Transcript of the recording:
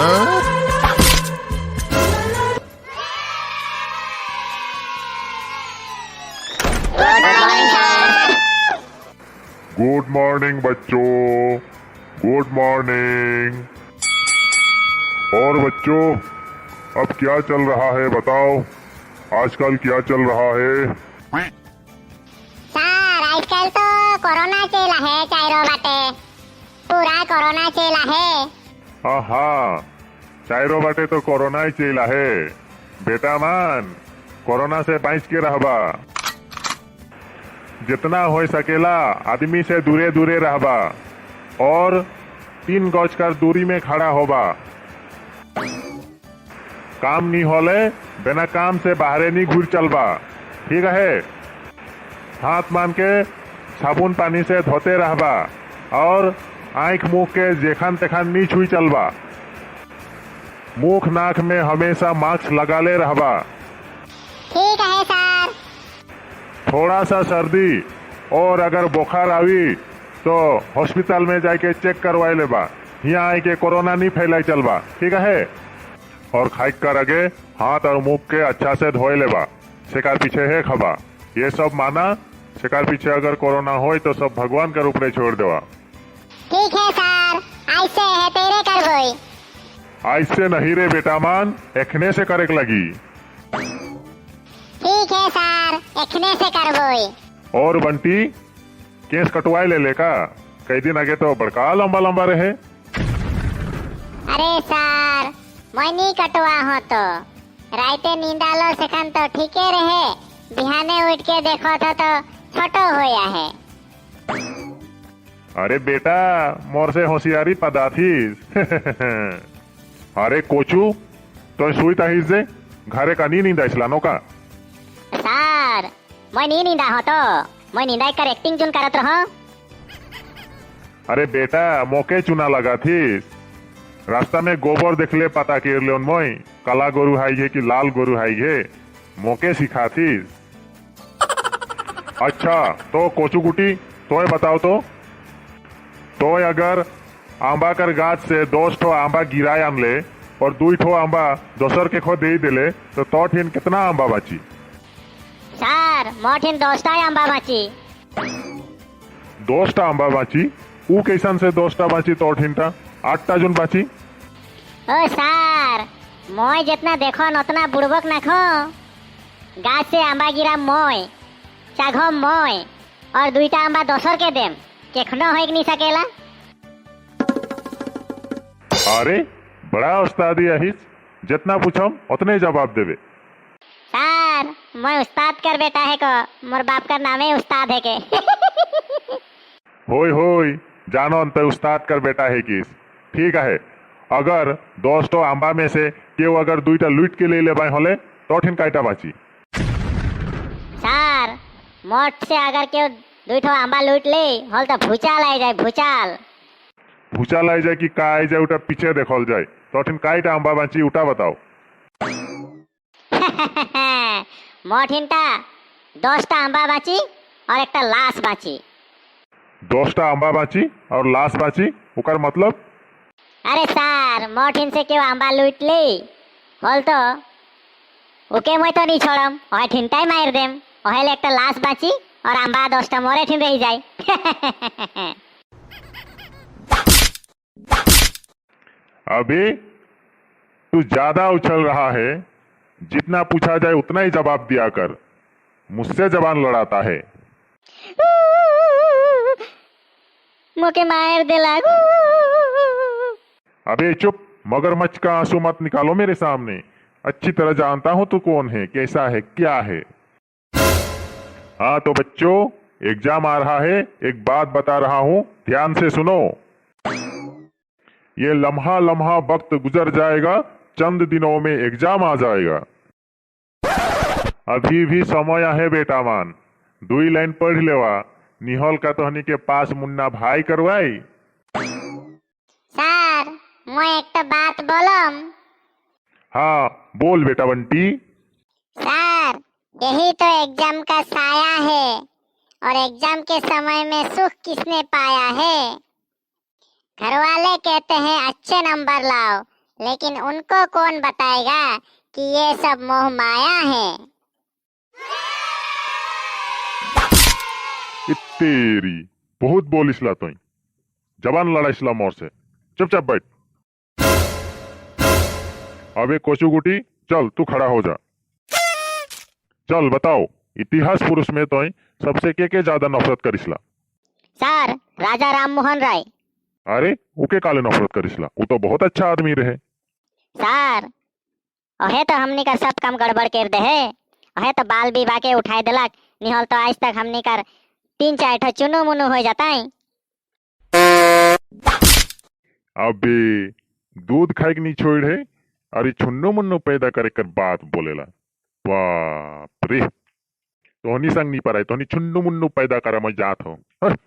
Good morning sir. Good morning बच्चों, good morning. और बच्चों, अब क्या चल रहा है बताओ, आजकल क्या चल रहा है? सर, आजकल तो कोरोना चला है, चाइरो बाटे पूरा कोरोना चला है। हाँ हाँ, चाइरो बाटे तो कोरोना ही चला है। बेटा मान, कोरोना से बच के रहबा, जितना हो सकेला आदमी से दूरे दूरे रहबा और 3 गज कर दूरी में खड़ा होबा। काम नहीं होले बिना काम से बाहरे नहीं घूर चलबा, ठीक है? हाथ मान के साबुन पानी से धोते रहबा और आंख मुंह के जेखान तेखान नहीं छुई चलबा। मुख नाक में हमेशा मास्क लगा ले रहबा। ठीक है सर। थोड़ा सा सर्दी और अगर बुखार आई तो हॉस्पिटल में जाके चेक करवाए लेबा, यहाँ आए के कोरोना नहीं फैलाई चलबा, ठीक है? और खाई कर आगे हाथ और मुख के अच्छा से धोए लेबा, शिकार पीछे है खबा। ये सब माना, शिकार पीछे अगर कोरोना हो तो सब भगवान के रूप में छोड़ देवा। ठीक है सर, ऐसे है तेरे करबोई। ऐसे नहीं रे बेटा मान, एखने से करे लगी। ठीक है सर, एखने से करबोई। और बंटी, केस कटवाए ले लेका? कई दिन आगे तो बड़का लंबा लंबा रहे। अरे सर, मैं नहीं कटवा हो तो राते नींद आलो सेखन तो ठीके रहे, बिहाने उठ के देखो तो छोटो होया है। अरे बेटा, मोर से होशियारी पदाथीस। अरे कोचू, तो सुई ताहिस जे घरे का नी नींद आइसला का? सर, मैं नहीं नींदा हो तो मैं नींदा कर एक्टिंग जुन करत रहो। अरे बेटा, मौके चुना लगा थी, रास्ता में गोबर देखले पता कर लियोन मोई काला गोरु हाई घे कि लाल गोरु हाई घे, मौके सिखा थी। अच्छा तो कोचू गुटी, तोय बताओ तो अगर आंबा कर गाछ से 10 ठो आंबा गिराए आनले और 2 ठो आंबा दोसर के खो दे दिले तो ठिन कितना आंबा बाची? सर, मोठिन 10टा आंबा बाची। 10टा आंबा बाची? ऊ कैसन से 10टा बाची? तो ठिनटा 8टा जुन बाची। ओ सर, मोय जितना देखो उतना बुड़बक नाखो, गाछ से आंबा गिरा मोय चाघो मोय और 2टा आंबा दोसर के देम, केखनो होइक नहीं सकेला। अरे बड़ा उस्तादी अहिस, जितना पूछम उतने जवाब देवे। सर, मैं उस्ताद कर बेटा है को, मोर बाप का नामे उस्ताद है के। होय होय, जानो अंत उस्ताद कर बेटा है किस। ठीक है, अगर 10 ठो आंबा में से केव अगर 2टा लूट के ले लेबाई होले तो ठिन कायटा बाची? सर, मोट से अगर केव 2 ठो आंबा लूट ले होल तो भूचाल आई जाए, भूचाल। भूचाल आई जाए कि का आई जाए उटा पीछे देखल जाए, तो ठिन कायटा आंबा बाची उटा बताओ। मोठिनटा 10टा आंबा बाची और एकटा लाश बाची। 10टा आंबा बाची और लाश बाची, उकर मतलब? अरे सर, मोठिन से केव आंबा लूट ले होल तो ओके मैं तो नहीं छोड़म, ओहे ठिनटाई मार देम, ओहेले एकटा लाश बाची और आंबा 10टा मोरे ठिन रही जाए। अभी तू ज्यादा उछल रहा है, जितना पूछा जाए उतना ही जवाब दिया कर, मुझसे जबान लड़ाता है। मोके मार दे लागू। अबे चुप, मगरमच्छ का आंसू मत निकालो मेरे सामने। अच्छी तरह जानता हूं तू कौन है, कैसा है, क्या है। हाँ तो बच्चों, एग्जाम आ रहा है, एक बात बता रहा हूं, ध्यान से सुनो। ये लम्हा लम्हा वक्त गुजर जाएगा, चंद दिनों में एग्जाम आ जाएगा। अभी भी समय है बेटा मान, 2 लाइन पढ़ लेवा, निहल का तोहनी के पास मुन्ना भाई करवाई। सर, मैं एक तो बात बोलम। हाँ बोल बेटा बंटी। सर, यही तो एग्जाम का साया है और एग्जाम के समय में सुख किसने पाया है। घर वाले कहते हैं अच्छे नंबर लाओ, लेकिन उनको कौन बताएगा कि ये सब मोह माया है। इ तेरी, बहुत बोलिसला तुई, जबान लड़ाइसला मोर से। चुपचाप बैठ। अबे कोचू गुटी, चल तू खड़ा हो जा। चल बताओ, इतिहास पुरुष में तो सबसे के ज्यादा नफरत करिसला? सर, राजा राम मोहन राय। अरे, उके काले नफरत करिसला? वो तो बहुत अच्छा आदमी रहे। सर, ओहे तो हमनी का सब काम गड़बड़ कर दे है। ओहे तो बाल विवाह के उठाए दिलक, निहल तो आज तक हमनी कर 3-4 ठो चुनु मुनु हो जाता है। अबे, दूध खाए के नहीं छोड़ है, अरे छुन्नू मुन्नू पैदा करे कर बात बोलेला। बाप रे, तोहनी संग नहीं पर तोहनी छुन्नू मुन्नू पैदा करे मैं जात हो। हट।